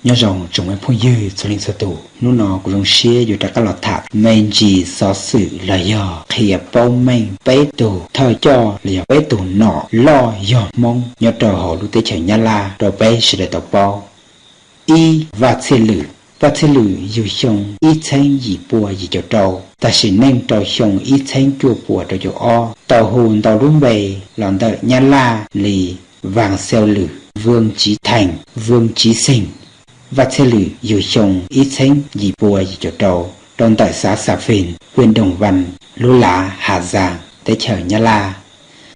Nyob zoo tsoom phooj ywg txhua leej txhua tus, hnub no kuv zoo siab yuav rov qab los tham me ntsis xov xwm los yog qhia paub meej peb tug thawj coj los yog peb tug nom loj yog Hmoob nyob rau hauv lub teb chaws Nyab Laj rau peb sawv daws tau paub. Ib, Vaj Txhiaj Lwm. Vaj Txhiaj Lwm yug xyoo ib txheeb yim pua yim caum rau, tam sim neej rau xyoo ib txheeb cuaj puas rau caum ob, tau hu ntau lub npe los ntawm Nyab Laj li Vaj Xeev Lwm, Vwm Tsiv Theem, Vwm Tsiv Xeem. Vaj Txhiaj Lwm yug xyoo ib txheeb yim pua yim caum rau, rau ntawm xav Xas Fes, hwj Doos Vas, lub lav Has Zaas, teb chaws Nyab Laj.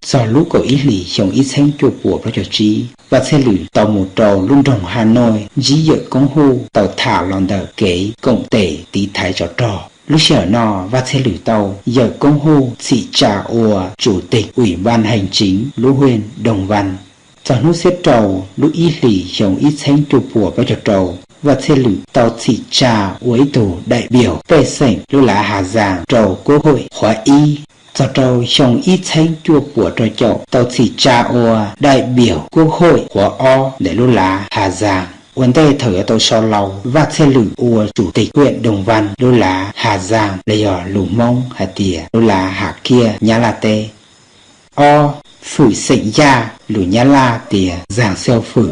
Txog lub kaum ib hlis xyoo ib txheeb cuaj puas plaub caug tsib, Vaj Txhiaj Lwm tau mus rau lub nroog Has Nois ntsib yawm koob huj tau tham los ntawm kev koom tes tiv thaiv tsov rog. Lub sij hawm no Vaj Txhiaj Lwm tau yawm koob huj txhim tsa ua tsum tes uim Vaj Hees Tsiv lub hwj Doos Vas. Txog hnub xiab rau lub ib hlis xyoo ib txheeb cuaj puas plaub caug rau, Vaj Txhiaj Lwm tau txhim tsa ua ib tug daim piaum pej xeem lub lav Has Zaas rau kuab hwj qhuav ib. Txog rau xyoo ib txheeb cuaj puas rau caum tau txhim tsa ua daim piaum kuab hwj qhuav ob ntawm lub lav Has Zaas. Ua ntej thaum yuav tau so laus, Vaj Txhiaj Lwm ua tsum tes hwj Doos Vas lub lav Has Zaas los yog lus Hmoob hais tias lub lav Has Kiab Nyab Laj teb. Ob, Fwm Xeem Yaj, lus Nyab Laj tias Zas Xev Fwm.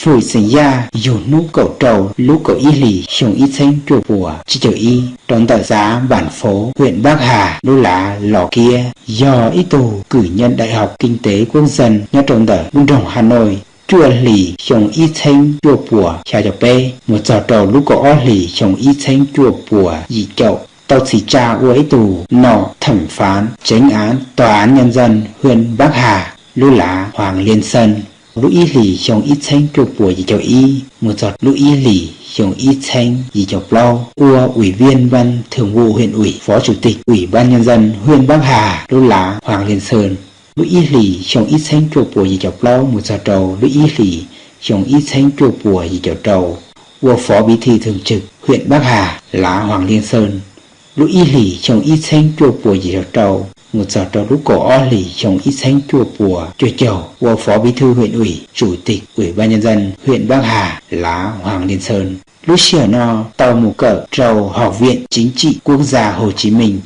Fwm Xeem Yaj yug hnub kaum rau lub kaum ib hlis xyoo ib txheeb cuaj puas tsib caug ib rau ntawm xav Npam Fauv, hwj Npab Has, lub lav Los Kiab, yog ib tug cử nhân Đại học Kinh tế Quốc dân nyob rau ntawm lub nroog Has Nois. Cuaj hlis xyoo ib txheeb cuaj puas xya caum peb mus txog rau lub kaum ob hlis xyoo ib txheeb cuaj puas yim caum tau txhim tsa ua ib tug nom thẩm phán chánh án Tòa án Nhân dân huyện Bắc Hà, lub lav Hoàng Liên Sơn. Lub ib hlis xyoo ib txheeb cuaj puas yim caum ib mus txog lub ib hlis xyoo ib txheeb yim caum plaub ua Ủy viên Ban Thường vụ Huyện ủy, Phó Chủ tịch Ủy ban Nhân dân huyện Bắc Hà, lub lav Hoàng Liên Sơn. Lub ib hlis xyoo ib txheeb cuaj puas yim caum plaub mus txog rau lub ib hlis xyoo ib txheeb cuaj puas yim caum rau ua Phó Bí thư Thường trực huyện Bắc Hà, lav Hoàng Liên Sơn. Lub ib hlis xyoo ib txheeb cuaj puas yim caum rau mus txog rau lub kaum ob hlis xyoo ib txheeb cuaj puas cuaj caug ua Phó Bí thư Huyện ủy, Chủ tịch Ủy ban Nhân dân huyện Bắc Hà, lav Hoàng Liên Sơn. Lub sij hawm no tau mus kawm rau Học viện Chính trị Quốc gia Hồ Chí Minh.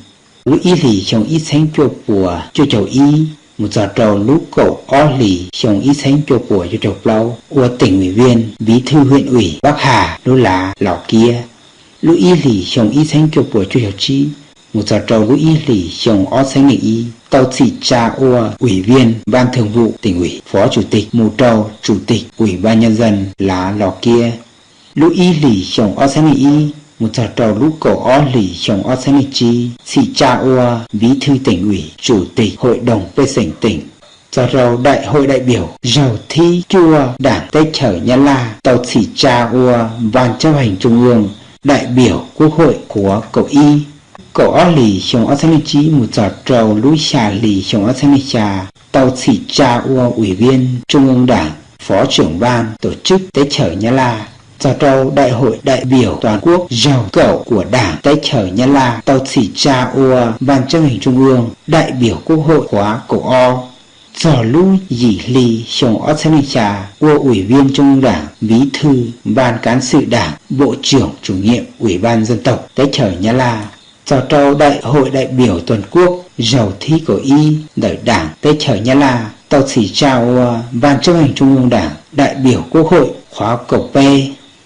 Lub ib hlis xyoo ib txheeb cuaj puas cuaj caug ib mus txog rau lub kaum ob hlis xyoo ib txheeb cuaj puas cuaj caug plaub ua tỉnh ủy viên, bí thư huyện ủy Bắc Hà, lub lav Los Kiab. Lub ib hlis xyoo ib txheeb cuaj puas cuaj caug tsib mus txog rau lub ib hlis xyoo ob txheeb leej ib tau txhim tsa ua Ủy viên Ban Thường vụ Tỉnh ủy, Phó Chủ tịch mus rau Chủ tịch Ủy ban Nhân dân lav Los Kiab. Lub ib hlis xyoo ob txheeb leej ib mus txog rau lub kaum ob hlis xyoo ob txheeb leej tsib txhim tsa ua Bí thư Tỉnh ủy, Chủ tịch Hội đồng Pej Xeem Tỉnh. Txog rau Đại hội đại biểu zaug thib cuaj Đảng teb chaws Nyab Laj tau txhim tsa ua Ban Chấp hành Trung ương, đại biểu Quốc hội khóa kaum ib. Kaum ob hlis xyoo ob txheeb leej tsib mus txog rau lub xya hlis xyoo ob txheeb leej xya tau txhim tsa ua Ủy viên Trung ương Đảng, Phó trưởng Ban tổ chức teb chaws Nyab Laj. Txog rau Đại hội đại biểu toàn quốc zaug kaum của Đảng teb chaws Nyab Laj tau txhim tsa ua Ban Chấp hành Trung ương, đại biểu Quốc hội khóa kaum ob. Txog lub yim hli xyoo ob txheeb leej xya ua Ủy viên Trung ương Đảng, Bí thư Ban cán sự Đảng, Bộ trưởng Chủ nhiệm Ủy ban Dân tộc teb chaws Nyab Laj. Txog rau Đại hội đại biểu toàn quốc zaug thib kaum ib ntawm Đảng teb chaws Nyab Laj tau txhim tsa ua Ban Chấp hành Trung ương Đảng, đại biểu Quốc hội khóa kaum peb.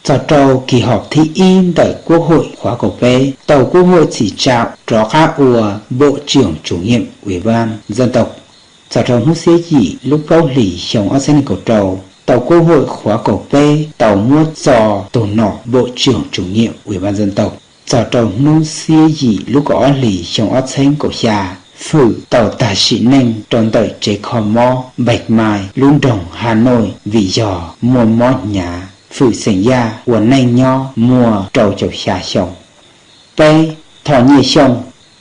Txog rau kỳ họp thib ib ntawm Quốc hội khóa kaum peb tau Quốc hội txhim tsa rov qab ua Bộ trưởng Chủ nhiệm Ủy ban Dân tộc. Txog rau hnub xiab yim lub plaub hlis xyoo ob txheeb leej kaum rau tau Quốc hội khóa kaum peb tau muab txo tus nom Bộ trưởng Chủ nhiệm Ủy ban Dân tộc. Txog rau hnub xiab yim lub kaum ob hlis xyoo ob txheeb kaum xya, Fwm tau tag sim neej rau ntawm tsev kho mob Bạch Mai lub nroog Hà Nội vim yog muaj mob hnyav. Fwm xeem Yaj ua neej nyob muaj rau caum xya xyoo. Peb, Thoj Nyiaj Xyooj.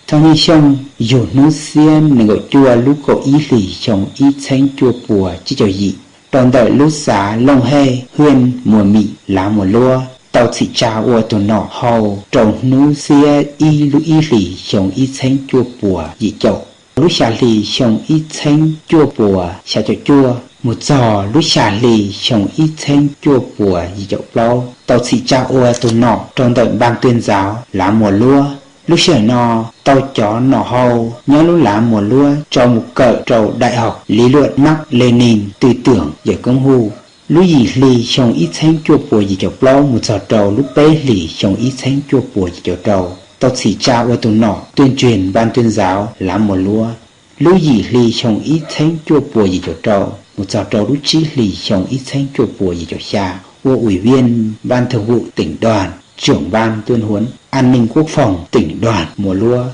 Thoj Nyiaj Xyooj yug hnub xiab nees nkaum cuaj lub kaum ib hlis xyoo ib txheeb cuaj puas tsib caug yim rau ntawm lub xav Looj Hej, hwj Muas Mim, lav Muas Luab, tau txhim tsa ua tus nom hau rau hnub xiab ib lub ib hlis xyoo ib txheeb cuaj puas yim caum. Lub xya hlis xyoo ib txheeb cuaj puas xya caum cuaj Mus txog lub xya hli xyoo ib txheeb cuaj puas yim caum plaub tau txhim tsa ua tus nom rau ntawm Npas Tuaj Ntxauv Lav Muas Luab. Lub sij hawm no tau cov nom hau nyob lub Lav Muas Luab tso mus kawm rau Đại học Lý luận Mác Lênin tư tưởng giải công vụ. Lub yim hli xyoo ib txheeb cuaj puas yim caum plaub mus txog rau lub peb hlis xyoo ib txheeb cuaj puas yim caum rau tau txhim tsa ua tus nom tuyên truyền Npas Tuaj Ntxauv Lav Muas Luab. Lub yim hli xyoo ib txheeb cuaj puas yim caum rau mus txog rau lub tsib hlis xyoo ib txheeb cuaj puas yim caum xya ua Ủy viên Ban Thường vụ Tỉnh đoàn, Trưởng Ban Tuyên huấn An ninh Quốc phòng Tỉnh đoàn Muas Luab.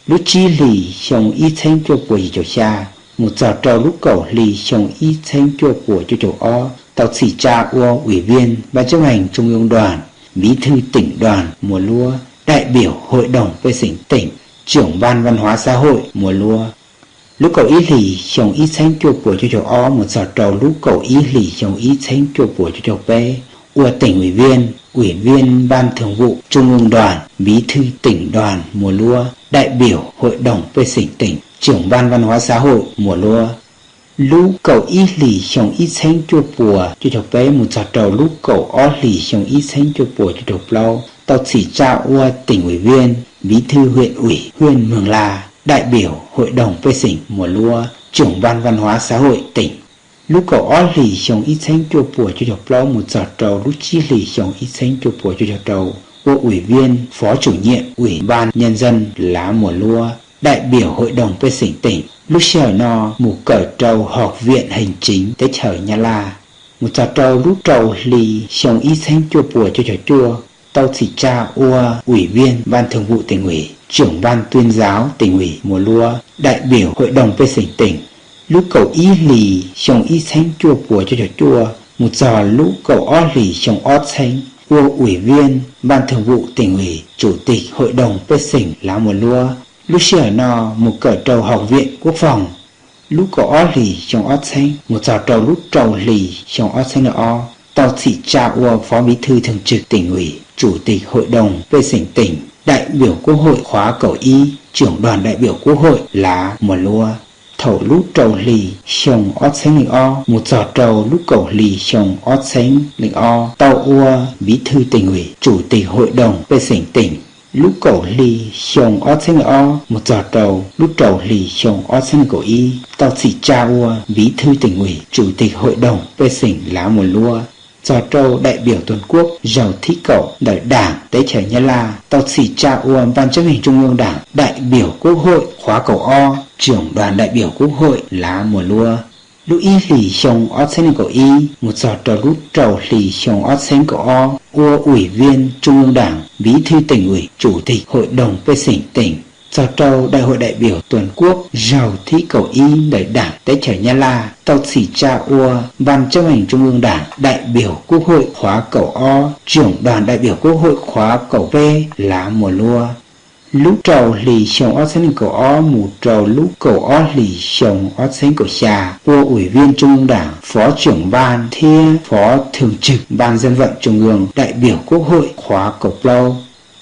Lub tsib hlis xyoo ib txheeb cuaj puas yim caum xya mus txog rau lub kaum hli xyoo ib txheeb cuaj puas cuaj caum ob tau txhim tsa ua Ủy viên Ban Chấp hành Trung ương Đoàn, Bí thư Tỉnh đoàn Muas Luab, Đại biểu Hội đồng Pej Xeem Tỉnh, Trưởng Ban Văn hóa Xã hội Muas Luab. Lub kaum ib hlis xyoo ib txheeb cuaj puas cuaj caum ob mus txog rau lub kaum ib hlis xyoo ib txheeb cuaj puas cuaj caum peb ua Tỉnh ủy viên, Ủy viên Ban Thường vụ Trung ương Đoàn, Bí thư Tỉnh đoàn Muas Luab, Đại biểu Hội đồng Pej Xeem Tỉnh, Trưởng Ban Văn hóa Xã hội Muas Luab. Lub kaum ib hlis xyoo ib txheeb cuaj puas cuaj caum peb mus txog rau lub kaum ob hlis xyoo ib txheeb cuaj puas cuaj caum plaub tau txhim tsa ua Tỉnh ủy viên, Bí thư Huyện ủy, Huyện Mường La, Đại biểu Hội đồng Pej Xeem Muas Luab, Trưởng Ban Văn hóa Xã hội Tỉnh. Lub kaum ob hlis xyoo ib txheeb cuaj puas cuaj caum plaub mus txog rau lub tsib hlis xyoo ib txheeb cuaj puas cuaj caum rau ua Ủy viên, Phó Chủ nhiệm Ủy ban Nhân dân Lav Muas Luab, Đại biểu Hội đồng Pej Xeem Tỉnh. Lub sij hawm no mus kawm rau Học viện Hành chính teb chaws Nyab Laj. Mus txog rau lub rau hli xyoo ib txheeb cuaj puas cuaj caum cuaj tau txhim tsa ua Ủy viên Ban Thường vụ Tỉnh ủy, Trưởng Ban Tuyên giáo Tỉnh ủy Muas Luab, Đại biểu Hội đồng Pej Xeem Tỉnh. Lub kaum ib hlis xyoo ib txheeb cuaj puas cuaj caum cuaj mus txog lub kaum ob hlis xyoo ob txheeb ua Ủy viên Ban Thường vụ Tỉnh ủy, Chủ tịch Hội đồng Pej Xeem Lav Muas Luab. Lub sij hawm no mus kawm rau Học viện Quốc phòng. Lub kaum ob hlis xyoo ob txheeb mus txog rau lub rau hlis xyoo ob txheeb leej ob tau txhim tsa ua Phó Bí thư Thường trực Tỉnh ủy, Chủ tịch Hội đồng Pej Xeem Tỉnh, Đại biểu Quốc hội khóa kaum ib, Trưởng đoàn Đại biểu Quốc hội Lav Muas Luab. Thaum lub rau hlis xyoo ob txheeb leej ob mus txog rau lub kaum hlis xyoo ob txheeb leej ob tau ua Bí thư Tỉnh ủy, Chủ tịch Hội đồng Pej Xeem Tỉnh. Lub kaum hli xyoo ob txheeb leej ob mus txog rau lub rau hlis xyoo ob txheeb leej kaum ib tau txhim tsa ua Bí thư Tỉnh ủy, Chủ tịch Hội đồng Pej Xeem Lav Muas Luab. Txog rau đại biểu toàn quốc zaug thib kaum ntawm Đảng teb chaws Nyab Laj tau txhim tsa ua Ban Chấp hành Trung ương Đảng, Đại biểu Quốc hội khóa kaum ob, Trưởng đoàn Đại biểu Quốc hội Lav Muas Luab. Lub ib hlis xyoo ob txheeb leej kaum ib mus txog rau lub rau hlis xyoo ob txheeb kaum ob ua Ủy viên Trung ương Đảng, Bí thư Tỉnh ủy, Chủ tịch Hội đồng Pej Xeem Tỉnh. Txog rau Đại hội đại biểu toàn quốc zaug thib kaum ib ntawm Đảng teb chaws Nyab Laj tau txhim tsa ua Ban Chấp hành Trung ương Đảng, Đại biểu Quốc hội khóa kaum ob, Trưởng đoàn Đại biểu Quốc hội khóa kaum peb Lav Muas Luab. Lub rau hlis xyoo ob txheeb leej kaum ob mus rau lub kaum ob hlis xyoo ob txheeb kaum xya ua Ủy viên Trung ương Đảng, Phó trưởng ban thiab Phó Thường trực Ban Dân vận Trung ương, Đại biểu Quốc hội khóa kaum plaub.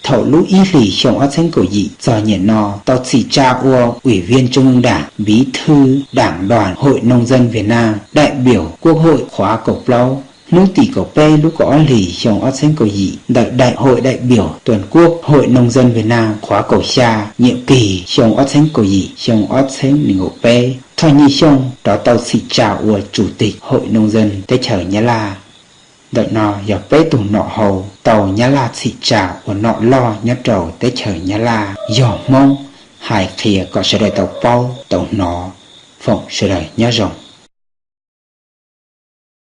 Thaum lub ib hlis xyoo ob txheeb kaum yim txog nyem no tau txhim tsa ua Ủy viên Trung ương Đảng, Bí thư Đảng đoàn Hội Nông dân Việt Nam, Đại biểu Quốc hội khóa kaum plaub. Hnub tim kaum peb lub kaum ob hlis xyoo ob txheeb kaum yim ntawm Đại hội đại biểu toàn quốc Hội Nông dân Việt Nam khóa kaum xya, nhiệm kỳ xyoo ob txheeb kaum yim xyoo ob txheeb nees nkaum peb, Thoj Nyiaj Xyooj rov tau txhim tsa ua Chủ tịch Hội Nông dân teb chaws Nyab Laj. Ntawm no yog peb tug nom hau tau Nyab Laj txhim tsa ua nom loj nyob rau teb chaws Nyab Laj yog Hmoob, hais qhia kom sawv daws tau paub tau hnov. Foom sawv daws nyob zoo.